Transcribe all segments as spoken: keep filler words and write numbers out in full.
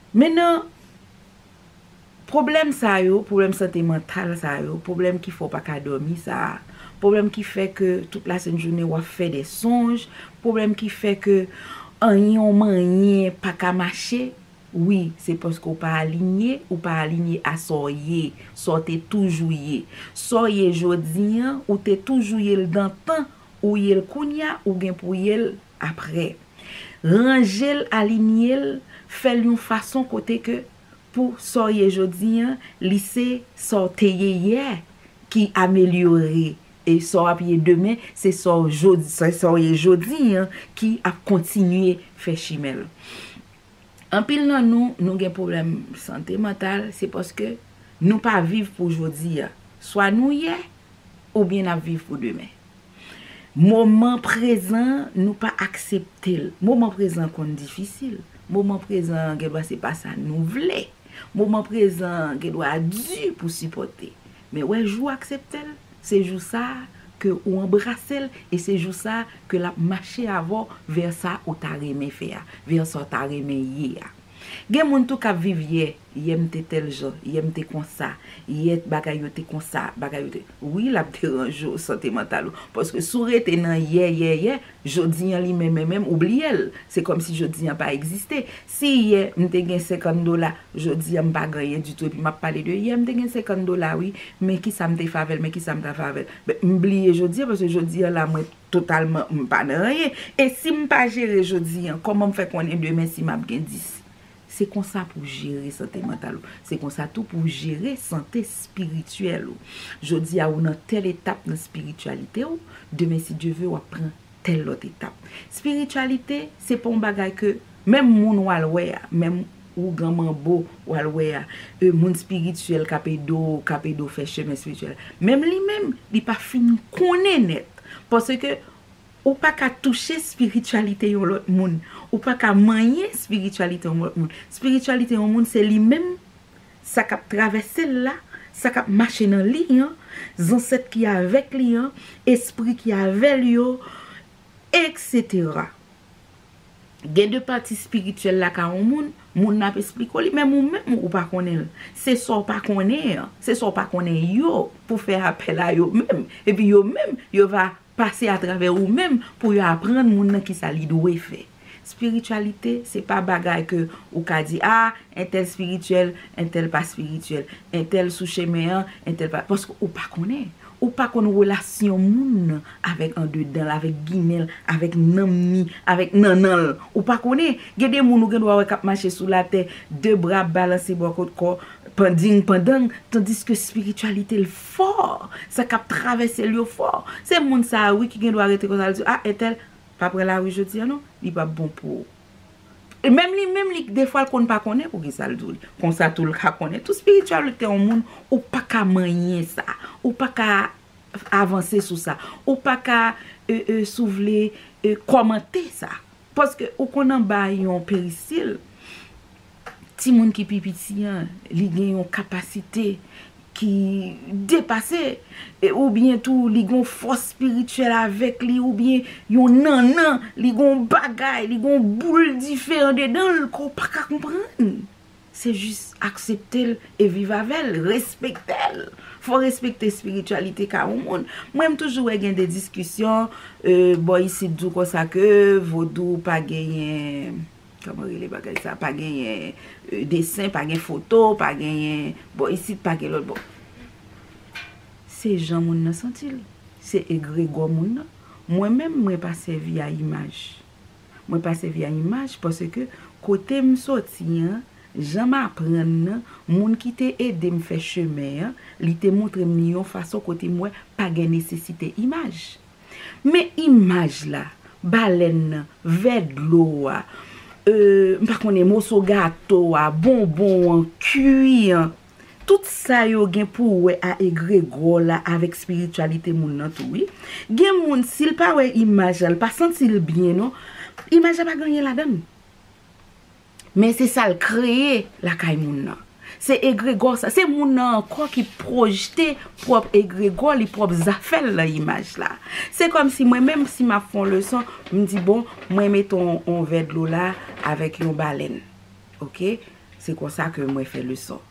Mennan, pwoblèm sa yo, pwoblèm sante mantal sa yo, pwoblèm ki fè w pa ka dòmi sa a, pwoblèm ki fè ke tout lasent jounen w ap fè de sonj, pwoblèm ki fè ke anyen w manyen pa ka mache, wi, se paske w pa alinye, ou pa alinye a sa w ye, sa w te toujou ye. Sa w ye jodi an, ou te toujou ye l dan tan, ou ye l kounye a, ou gen pou ye l apre. Ranje l, alinye l, fè l yon fason kote ke pou sa w ye jodi an, li se sa w te ye yè ki amelyore. E sa w ap ye demen, se sa w jodi, se sa w ye jodi an ki ap kontinye fè chimen l. Anpil nan nou, nou gen pwoblèm sante mantal, se paske nou pa viv pou jodi a. Swa nou yè, oubyen n ap viv pou demen. Moman prezan, nou pa aksepte l. Moman prezan konn difisil. Moman prezan, gen dwa se pa sa nou vle. Moman prezan, gen dwa di pou sipòte. Men wè, jou w aksepte l, se jou sa a ke ou anbrase l, e se jou sa a ke l ap mache avè w vè sa ou ta renmen fè a, vè sa w ta renmen ye a. Gen moun tou k ap viv yè, yè m te tèl jan, yè m te konsa, yè bagay yo te konsa, bagay yo te. Wi, l ap deranje w, sante mantal ou. Paske si w rete nan yè, yè, yè, jodi an li menm, menm, menm, ou bliye l. Se kòmsi jodi an pa egziste. Si yè m te gen senkant dola, jodi an m pa gen anyen ditou, epi m ap pale de yè m te gen senkant dola, wi, men kisa m te fè avè l, men kisa m ta fè avè l. Ben, m bliye jodi an, paske jodi an la, mwen totalman, m pa nan anyen. E si m pa jere jodi an, kòman m fè konnen demen si m ap gen dis? Se konsa pou w jere sante mantal ou. Se konsa tou pou w jere sante espirityèl ou. Jodi a, ou nan tèl etap nan espirityalite w, demen, si Dye ve, w ap pran tèl lòt etap. Espirityalite, se pa yon bagay ke menm moun w al wè a, menm ougan manbo w al wè a, e, moun espirityèl k ap ede w, k ap ede w fè chemen espirityèl, menm li menm, li pa fin konnen nèt. Paske ou pa ka touche espirityalite yon lòt moun. Ou pa ka manyen espirityalite yon lòt moun. Espirityalite yon moun, se li menm, sa k ap travèse l la, sa k ap mache nan li an, zansèt ki avèk li an, espri ki avè l yo, etsetera. Gen de pati espirityèl lakay yon moun, moun nan ap esplike w li, menm ou menm ou pa konnen l. Se sa w pa konnen an, se sa w pa konnen yo, pou fè apèl a yo menm. Epi yo menm, yo va pase atravè ou menm pou yo aprann moun nan kisa li dwe fè. Espirityalite, se pa bagay ke ou ka di, a, entèl espirityèl, entèl pa espirityèl, entèl sou chemen an, entèl pa, paske ou pa konnen. Ou pa konn relasyon moun nan avèk andedan l, avèk ginen l, avèk nanm ni, avèk nannan l. Ou pa konnen. Gen de moun ou gen dwa wè k ap mache sou latè, de bra ap balanse bò kot kò, panding pandang, tandiske espirityalite l fò, sa k ap travèse l yo fò. Se moun sa a, wi, ki gen dwa rete konsa, l di, a, entèl pa pran lari jodi a non, li p ap bon pou ou. E menm li menm, li, defwa, l konn pa konnen poukisa l di w li. Konsa tou, l ka konnen tou. Espirityalite yon moun, ou pa ka manyen sa. Ou pa ka avanse sou sa. Ou pa ka, e, e, si w vle, e, kòmante sa. Paske ou konn anba yon peristil, timoun ki pi piti an, li gen yon kapasite ki depase, e, oubyen tou li gen yon fòs espirityèl avèk li, oubyen yon nannan, li gen yon bagay, li gen yon boul dife andedan l ke w pa ka konprann. Se jis aksepte l e viv avè l, respekte l. Fò w respekte espirityalite ka yon moun. Mwen, m toujou wè gen de diskisyon, e, bò isit di w konsa ke vodou pa genyen, kòman rele bagay sa, pa genyen, e, desen, pa gen foto, pa genyen, bò isit, pa gen lòt bò. Se jan moun nan santi l. Se egregò moun nan. Mwen menm, mwen pa sèvi a imaj. Mwen pa sèvi a imaj paske kote m soti an, jan m aprann nan, moun ki te ede m fè chemen an, li te montre m li yon fason kote m wè pa gen nesesite imaj. Men imaj la, balèn nan, vè dlo a, e, m pa konnen, moso gato a, bonbon an, kui an, tout sa yo gen pou wè a egregò la avèk espirityalite moun nan tou, wi. Gen moun, si l pa wè imaj la, l pa santi l byen, non, imaj la pa gen anyen ladan l. Men se sa l kreye lakay moun nan. Se egregò sa. Se moun nan ankò ki pwojte pwòp egregò li, pwòp zafè l nan imaj la. Se kòmsi mwen menm, si m ap fè yon leson, m di, bon, mwen mete yon, yon vè dlo la avèk yon balèn. Oke? Se konsa ke mwen fè leson.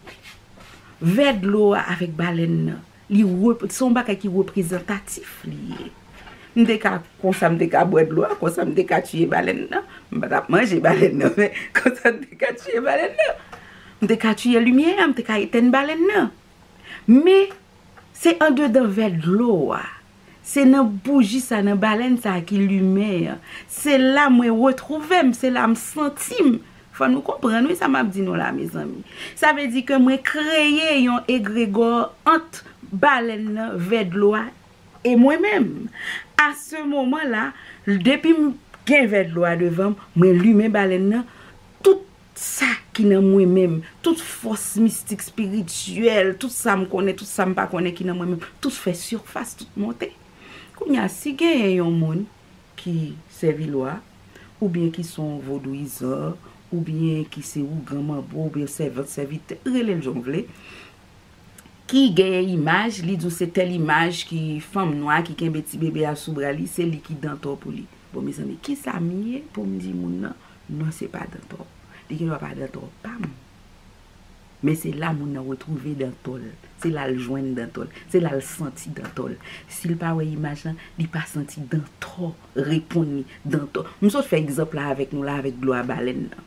Vè dlo a avèk balèn nan, li rep- se yon bagay ki reprezantatif li ye. M te ka, konsa m te ka bwè dlo a, konsa m te ka tiye balèn nan. M pa t ap manje balèn nan, men konsa m te ka tiye balèn nan. M te ka tiye limyè a, m te ka etèn balèn nan. Men, se andedan vè dlo a. Se nan bouji sa, nan balèn sa ki limen an. Se la mwen retwouve m, se la m santi m. Fò nou konprann, wi, sa m ap di nou la, mezanmi. Sa vle di ke mwen kreye yon egregò ant balèn nan, vè dlo a, e mwen menm. A se moman la, depi m gen vè dlo a devan m, mwen limen balèn nan, tout sa ki nan mwen menm, tout fòs mistik, espirityèl, tout sa m konnen, tout sa m pa konnen ki nan mwen menm, tout fè sifas, tout monte. Kounye a, si genyen yon moun ki sèvi lwa, oubyen ki se yon vodouyizan, oubyen ki se ougan manbo, oubyen sèvant, sèvitè, rele l jan w vle, ki genyen imaj, li di w se tèl imaj ki fanm nwa ki kenbe ti bebe a sou bra li, se li ki dantò pou li. Bon, mezanmi, kisa m ye pou m di moun nan, non, se pa dantò. Li gen dwa pa dantò pa m. Men se la moun nan retwouve dantò l. Se la l jwenn dantò l. Se la l santi dantò l. Si l pa wè imaj lan, li pa santi dantò reponn li, dantò. M sot fè egzanp la avèk nou la, avèk dlo a balèn nan.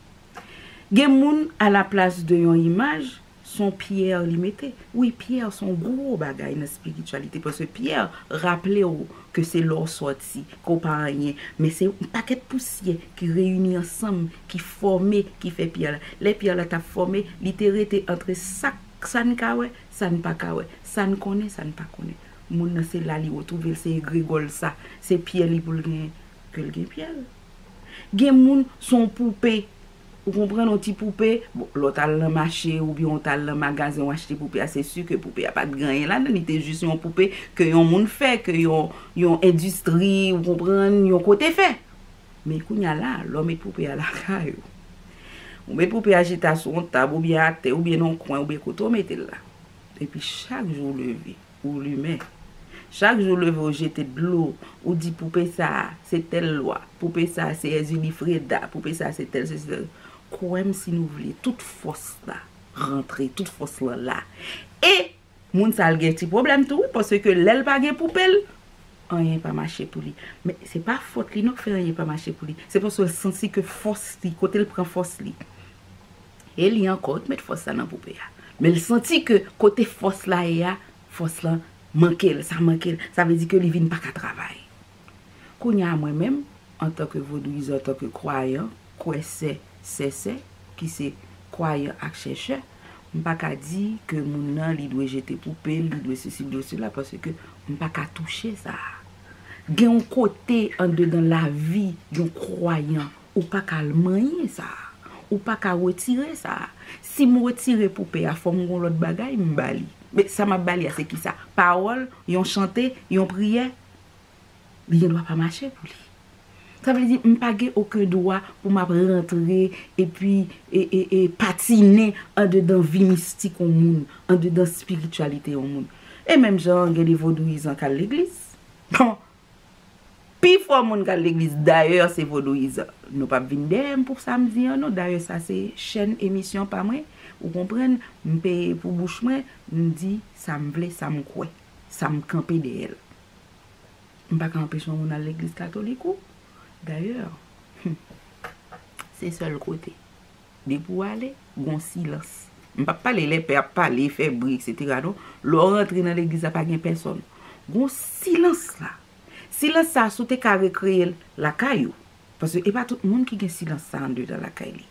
Gen moun, alaplas de yon imaj, se yon pyè li mete. Wi, pyè se yon gwo bagay nan espirityalite, paske pyè raple w ke se la w sòti, ke w pa anyen. Men se yon pakèt pousyè ki reyini ansanm, ki fòme, ki fè pyè la. Lè pyè la t ap fòme, li te rete antre sa, sa n ka wè, sa n pa ka wè, sa n konnen, sa n pa konnen. Moun nan, se la li retwouve l, se egregò l sa, se pyè li pou l genyen, ke l gen pyè l. Gen moun, se yon poupe. Ou konprann, yon ti poupe, bon, lè w t al nan mache oubyen w t al nan magazen, w achte poupe a, se si ke poupe a pa t gen anyen ladan, li te jis yon poupe ke yon moun fè, ke yon, yon endistri, ou konprann, yon kote fè. Men kounye a la, lè w met poupe a lakay ou, ou met poupe a chita sou yon tab oubyen atè oubyen nan yon kwen oubyen kote w mete l la. Epi chak jou w leve, ou limen. Chak jou w leve, w jete dlo, ou di poupe sa a, se tèl lwa, poupe sa a, se Èzili Freda, poupe sa a, se tèl sesi, tèl. Kwè m si nou vle, tout fòs la rantre, tout fòs lan la. E moun sa a l gen ti pwoblèm tou, wi, paske lè l pa gen poupe l, anyen pa mache pou li. Men se pa fòt li non k fè anyen pa mache pou li. Se paske l santi ke fòs li, kote l pran fòs li. E li ankò, ou t met fòs la nan poupe a. Men l santi ke kote fòs la ye a, fòs lan manke l, sa manke l. Sa vle di ke li vin pa ka travay. Kounye a mwen menm, antanke vodouyizan, antanke kwayan, kwèsè, sèsè, ki se kwayan ak chèchè, m pa ka di ke moun nan li dwe jete poupe l, li dwe sesi, li dwe sela, paske m pa ka touche sa a. Gen yon kote andedan lavi yon kwayan, ou pa ka al manyen sa a. Ou pa ka retire sa a. Si m retire poupe a, fò m gon lòt bagay m ba li. Men sa m ap ba li a, se kisa? Pawòl, yon chante, yon priyè? Li gen dwa pa mache pou li. Sa vle di, m pa gen okenn dwa pou m ap rantre epi e, e, e, patinen andedan vi mistik yon moun, andedan espirityalite yon moun. E menm jan gen de vodouyizan k al legliz. Bon, pifò moun k al legliz, dayè, se vodouyizan. Nou p ap vin dèyè m pou sa m di an non. Dayè, sa se chèn emisyon pa mwen. Ou konprann, m peye pou bouch mwen, m di sa m vle, sa m kwè, sa m kanpe dèyè l. M pa ka anpeche yon moun al legliz katolik ou. Dayè, hmm, se sèl kote. Depi w ale, gon silans. M p ap pale lè pè ap pale, fè bri, etsetera non. Lè w rantre nan legliz la, pa gen pèsòn. Gon silans la. Silans sa, si w te ka rekreye l lakay ou, paske e pa tout moun ki gen silans sa anndedan lakay li.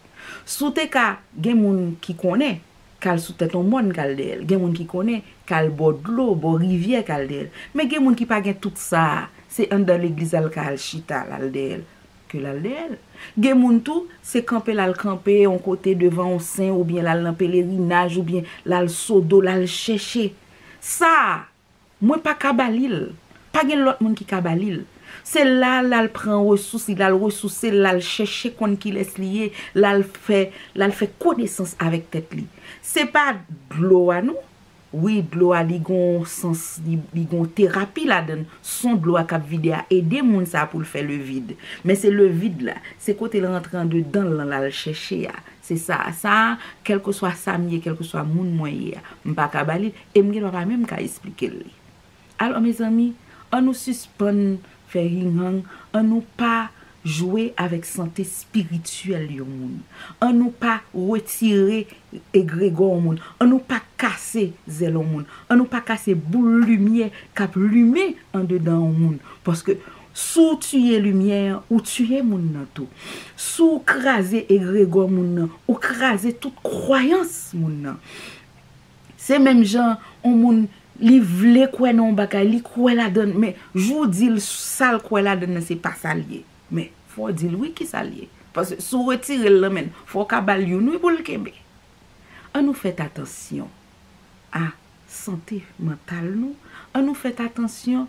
Si w te ka, gen moun ki konnen, k al sou tèt yon mòn k al dèyè l. Gen moun ki konnen, k al bò dlo, bò rivyè k al dèyè l. Men gen moun ki pa gen tout sa a, se anndan legliz la l ka al chita, l al dèyè l, ke l al dèyè l. Gen moun tou, se kanpe l al kanpe yon kote devan yon sen, oubyen l al nan pelerinaj, oubyen l al sodo, l al chèche. Sa a, mwen pa ka ba li l. Pa gen lòt moun ki ka ba li l. Se la l al pran resous li, l al resouse l, l al chèche konn kilès li ye, l al fè, l al fè konesans avèk tèt li. Se pa dlo a non. Wi, dlo a li gon sans, li, li gon terapi ladan l. Son dlo a k ap vide a ede moun sa pou l fè le vide. Men se le vide la, se kote l rantre andedan l lan l al chèche a. Se sa, sa, kèlkeswa sa m ye, kèlkeswa moun mwen ye a, m pa ka ba li l, e m gen dwa pa menm ka esplike l li. Alò, mezanmi, ann nou sispann fè hinghang, ann nou pa jwe avèk sante espirityèl yon moun. Ann nou pa retire egregò yon moun. Ann nou pa kase zèl yon moun. Ann nou pa kase boul limyè k ap limen andedan yon moun. Paske si w tiye limyè an, ou tiye moun nan tou. Si w kraze egregò moun nan, ou kraze tout kwayans moun nan. Se menm jan yon moun, li vle kwè nan yon bagay, li kwè ladan l, men jou w di l sa l kwè ladan l nan, se pa sa l ye. Men fò w di l wi ki sa l ye. Paske si w retire l nan men l, fò w ka ba l youn wi pou l kenbe. Ann nou fèt atansyon a sante mantal nou. Ann nou fèt atansyon